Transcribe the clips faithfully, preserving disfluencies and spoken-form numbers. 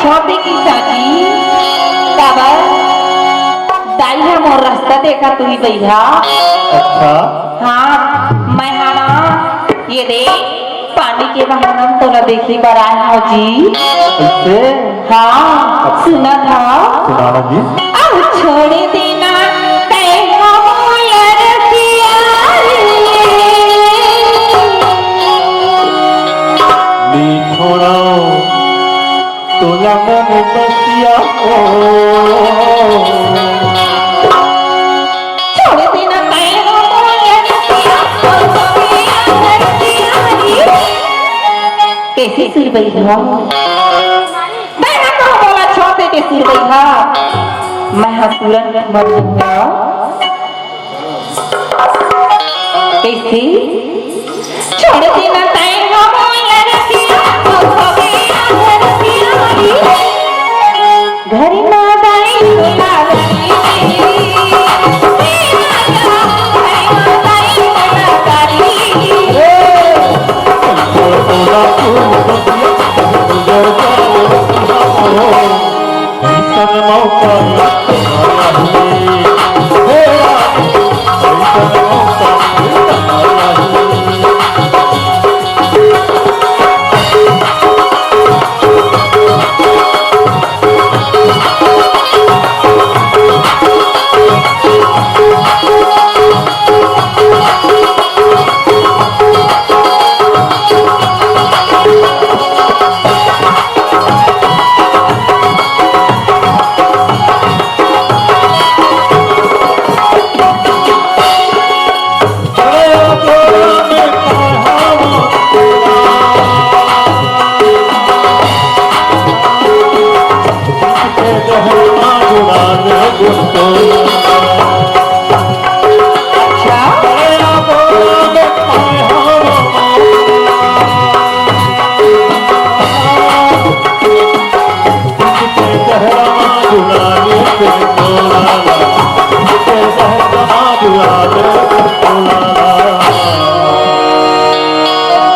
छोटी की चाची, काबर? दाई ह मोर रास्ता देखा, तुही बइहा। अच्छा। हाँ, मैं हा ना, ये दे, पानी के बहाना म तोला देखे बर आए हव जी। कइसे? हाँ, सुनत हव? सुनाना जी। अब छोड़ देना, तै हमो लड़किया रे। नी छोड़ो। तोला मन बसिया ओ। छोड़ देना तैं हो मोर रसिया, ओ सखिया रसिया रे। कइसे सुरबई हा? तैं हा तो मोला छोड़ दे के सुरबई हा। मैं हा तुरंत मर जाऊंगा। कइसे? छोड़ देना तैं हमो लड़किया, ओ सखिया लड़किया रे। घर ना दाई ना दाई, घर ना दाई ना दाई। अइसन मौका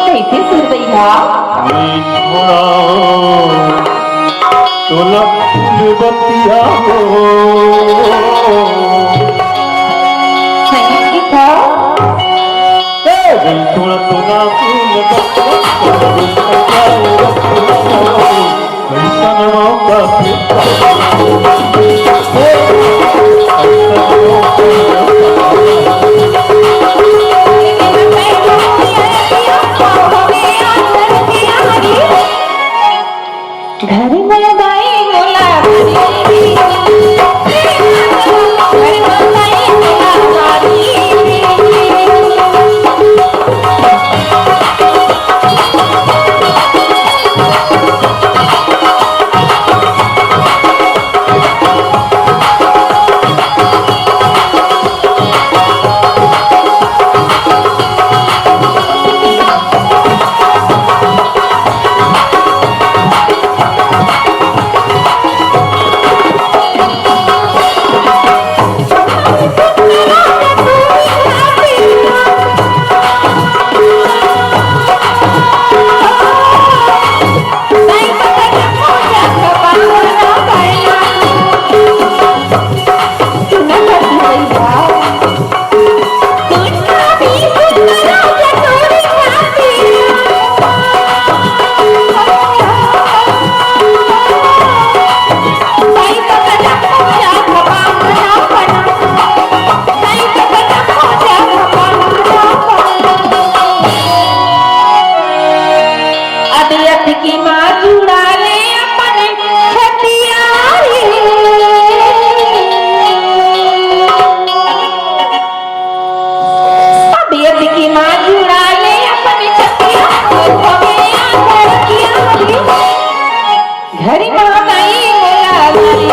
कइसे सुरबई हा? तोला फूल बतिया हो। सही गीत हा। ए, थोड़ा तोला फूल बतिया हो। अइसन मौका पे घर में दाई मोला घर में दाई मोला अदियत की माँ जुड़ा ले अपन छतिया रे। अदियत की माँ जुड़ा ले अपन छतिया, ओ भगया धरतिया रे। घर में दाई मोला गारी,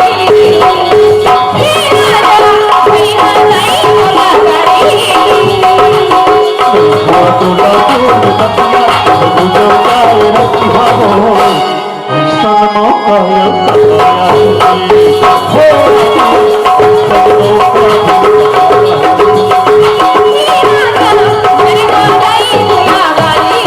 हे राजा, घर में दाई मोला गारी।